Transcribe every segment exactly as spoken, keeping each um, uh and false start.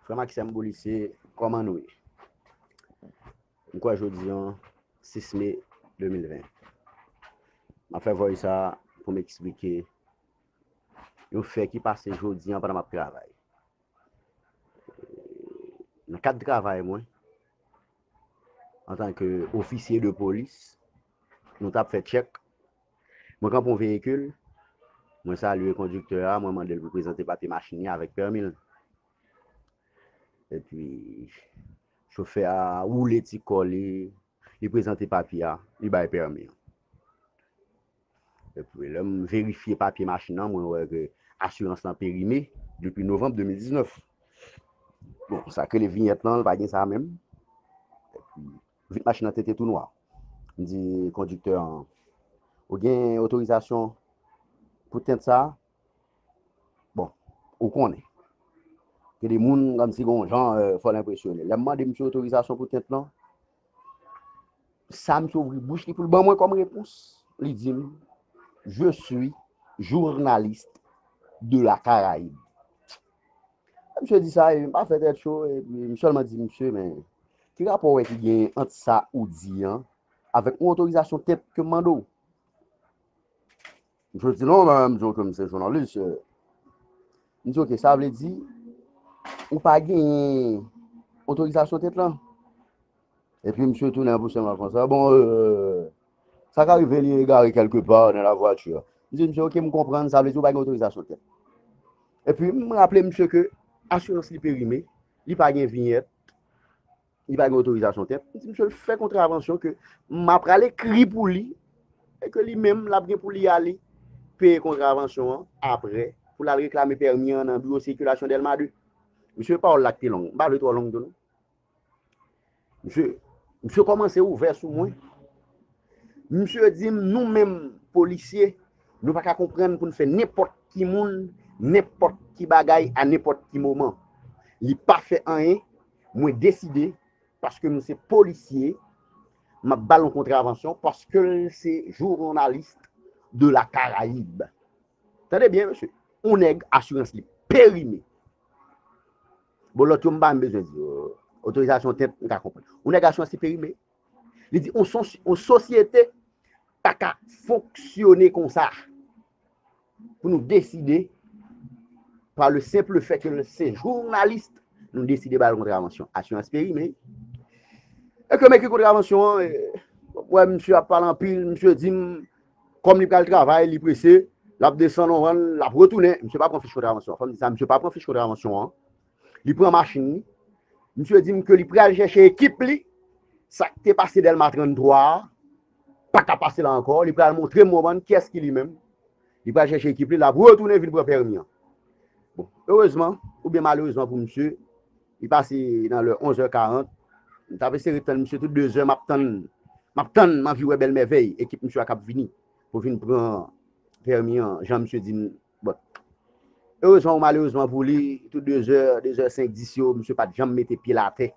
Frè m ak sè m polisye, kòman nou ye? M kwè jodi an, sis me de mil ven. M ap fè voice sa pou m eksplike yon fè ki pase jodi an pandan m ap travay. Nan kad travay mwen, antanke ofisye de polis, nou t ap fè tchèk. Mwen kanpe yon veyikil, mwen salye kondiktè a, mwen mande l pou prezante papye machin li avèk pèmi l. Epi, chofè a woule ti kò li, li prezante papye a, li bay pèmi an. Epi, lè m verifye papye machin nan, mwen wè ke asirans lan perime depi novanm de mil diznèf. Bon, sa k rele vinyèt lan, li pa gen sa menm. Epi, vit machin nan tete tou nwa. M di kondiktè an, "Ou gen otorizasyon pou tent sa a?" Bon, ou konnen. Gen de moun, kòmsi gen yon jan, euh, fò l enpresyone. Lè m mande misye otorizasyon pou tent lan, sa misye ouvri bouch li pou l ban mwen kòm repons, li di m, "Je suis journaliste de la Caraïbe." Misye di sa, epi m pa fè tèt cho, epi m sèlman di misye, "Men, ki rapò w wè ki gen ant sa ou di an avèk yon otorizasyon tent ke m mande w?" Misye di, "Non, men, m di w ke m se jounalis." M di, "Ok, sa vle di ou pa genyen otorizasyon tent lan?" Epi misye tounen pou sèlman konsa, "Bon, euh, sa ka rive li egare kèlke pa nan lavwati a." M di misye, "Ok, m konprann, sa vle di ou pa gen otorizasyon tent." Epi m raple misye ke asirans li perime, li pa gen vinyèt, li pa gen otorizasyon tent. M di misye l fè kontravansyon ke m a pral ekri pou li e ke li menm l ap gen pou li ale peye kontravansyon an apre pou l al reklame pèmi an nan biwo sikilasyon Dèlma de. Misye, pawòl la k te long, m pa vle twò long tou non. Misye, misye kòmanse ouvè sou mwen. Misye di m, "Nou menm, polisye, nou pa ka konprann pou n fè nenpòt ki moun, nenpòt ki bagay, a nenpòt ki moman." Li pa fè anyen, mwen deside, paske m se polisye, m ap ba l yon kontravansyon, paske l se jounalis de la Caraïbe. Tande byen, mesye. Yon nèg asirans li perime. Bon, lòt yo, m pa menm bezwen di yo. Otorizasyon tent, m ka konprann. Yon nèg asirans li perime. Li di, yon, sos- yon sosyete pa ka fonksyone konsa. Pou nou deside, pa le senp fè ke l se jounalis, nou deside ba l kontravansyon. Asirans perime. E ke m ekri kontravansyon an, e, wè, misye ap pale anpil, misye di m, kòm li pral travay, li prese, l ap desann yon vann, l ap retounen. Misye pa pran fich kontravansyon an. Fò m di sa, misye pa pran fich kontravansyon an. Li pran machin li. Misye di m ke li pral chèche ekip li. Sa k te pase Dèlma tranntwa a, pa ka pase la ankò. Li pral montre m, w konprann, kiyès ki li menm. Li pral chèche ekip li, l ap retounen vin pran pèmi an. Bon, erezman, oubyen malerezman pou misye, li pase nan lè onz è karant. M t ap eseye tann misye tout de zè, m ap tann, m ap tann, m anvi wè bèl mèvèy, ekip misye a k ap vini pou vin pran pèmi an, jan misye di m. Bon. Erezman ou malerezman pou li, tout de zè, de zè senk, dis yo, misye pa t janm mete pye l atè.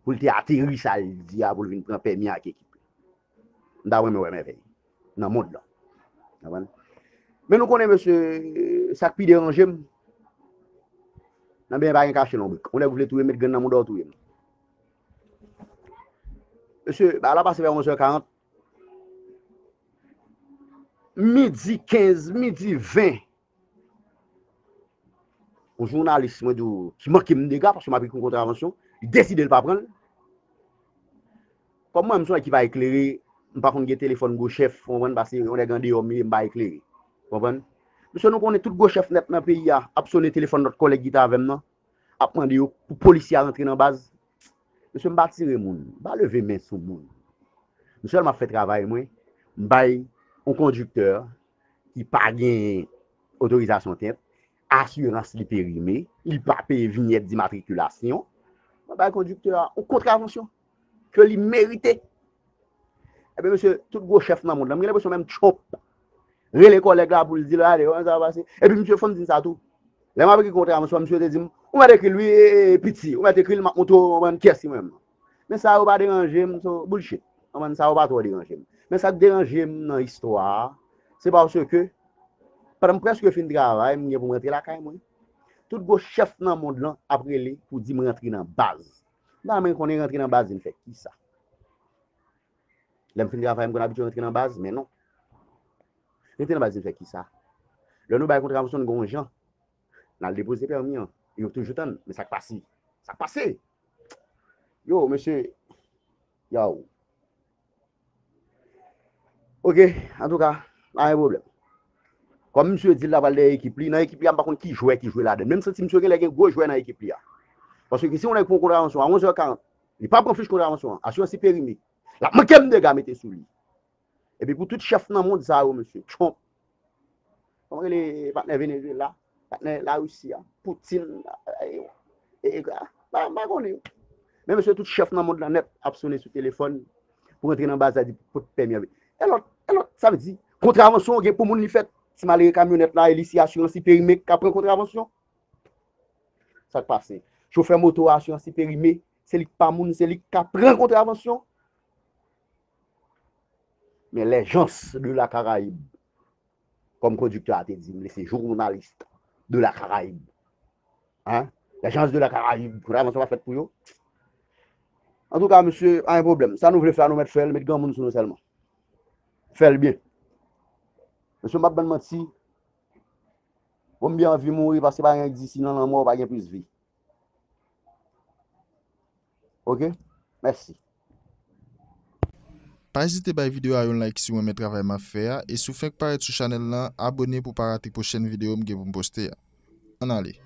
Pou l te ateri sa l di a, pou l vin pran pèmi ak ekip li. M ta renmen wè mèvèy nan mond lan. Konprann? Men nou konnen, mesye, sa k pi deranje m, nan byen pa gen kache lonbrik. Yon nèg ou vle touye m, met grenn nan mouda w touye m. Mesye, bagay la pase vè onz è karant. Midi kenz, midi ven, yon jounalis, mwen di w, ki manke m dega, paske m ap ekri yon kontravansyon, li deside l pa pran l. Kòm mwen, m se yon nèg ki pa eklere, m pa konn gen telefòn gwo chèf, w konprann, paske yon nèg andeyò m ye, m pa eklere. W konprann? Mesye, nou konnen tout gwo chèf nèt nan peyi a ap sonnen telefòn lòt kòlèg ki te avè m nan, ap mande yo pou polisye a rantre nan baz. Mesye, m pa tire moun, m pa leve men sou moun. M sèlman ap fè travay mwen, m bay yon kondiktè ki pa gen otorizasyon tent, asirans li perime, li pa peye vinyèt dimatrikilasyon. Mwen bay kondiktè a yon kontravansyon ke li merite. Ebyen, mesye, tout gwo chèf nan mond lan, m gen lenpresyon menm Trump rele kòlèg la pou l di l, "Gade, wè sa pase." Epi, mesye, fò m di n sa tou. Lè m ap ekri kontra a, mesye, misye te di m, "Ou mèt ekri l wi, e, e, piti, ou mèt ekri l, m ap montre w, w konprann, kiyès li menm." Men sa yo pa deranje m, so, bullshit. Konprann, sa yo pa twò deranje m. Men sa k deranje m nan istwa a, se paske, pandan m prèske fin travay, m gen pou m rantre lakay mwen. Tout gwo chèf nan mond lan ap rele pou di m rantre nan baz. M ta renmen konnen rantre nan baz vin fè kisa. Lè m fin travay, m konn abitye rantre nan baz, men non. Rantre nan baz vin fè kisa? Lè nou bay kontravansyon, n gon jan. N al depoze pèmi an. Yo toujou tann. Men sa k pase? Sa k pase? Yo, mesye. Yo. Ok, antouka, pa gen pwoblèm. Kòm misye di l la pral dèyè ekip li, nan ekip li a, m pa konn ki jwè ki jwe ladan l. Men m santi misye genlè gen gwo jwè nan ekip li a. Paske si yon nèg pran kontravansyon a onz è karant, li pa pran fich kontravansyon an, asirans li perime, l ap manke m dega mete sou li. Epi pou tout chèf nan mond sa yo, mesye, Trump, kòman rele patnè Venezuela, patnè Larisi a, Putin, e, e, e, pa, pa konnen. Men mesye, tout chèf nan mond lan nèt ap sonnen sou telefòn pou rantre nan baz la, di pot pèmi an. E lòt, e lòt, sa vle di, kontravansyon gen pou moun li fèt. Ti malere kamyonèt la, e li se asirans li perime k ap pran kontravansyon. Sa k pase? Chofè moto a, asirans li perime, se li k pa moun, se li k ka pran kontravansyon. Men les gens de la Caraïbe, kòm kondiktè a te di m, li se jounalis de la Caraïbe. Hein? Les gens de la Caraïbe, kontravansyon pa fèt pou yo. Antouka, mesye, pa gen pwoblèm. Sa nou vle fè a, nou mèt fè l, met granmoun sou nou sèlman. Fè l byen. Mesye, m p ap bann manti. Bon, m byen anvi mouri paske pa gen disi nan lanmò, pa gen plis vi. Ok? Mèsi. Pa ezite bay videyo a yon like si w renmen travay m ap fè a, e si w fenk parèt sou chanèl lan, abone pou w pa rate pwochèn videyo m gen pou m poste a. Ann ale.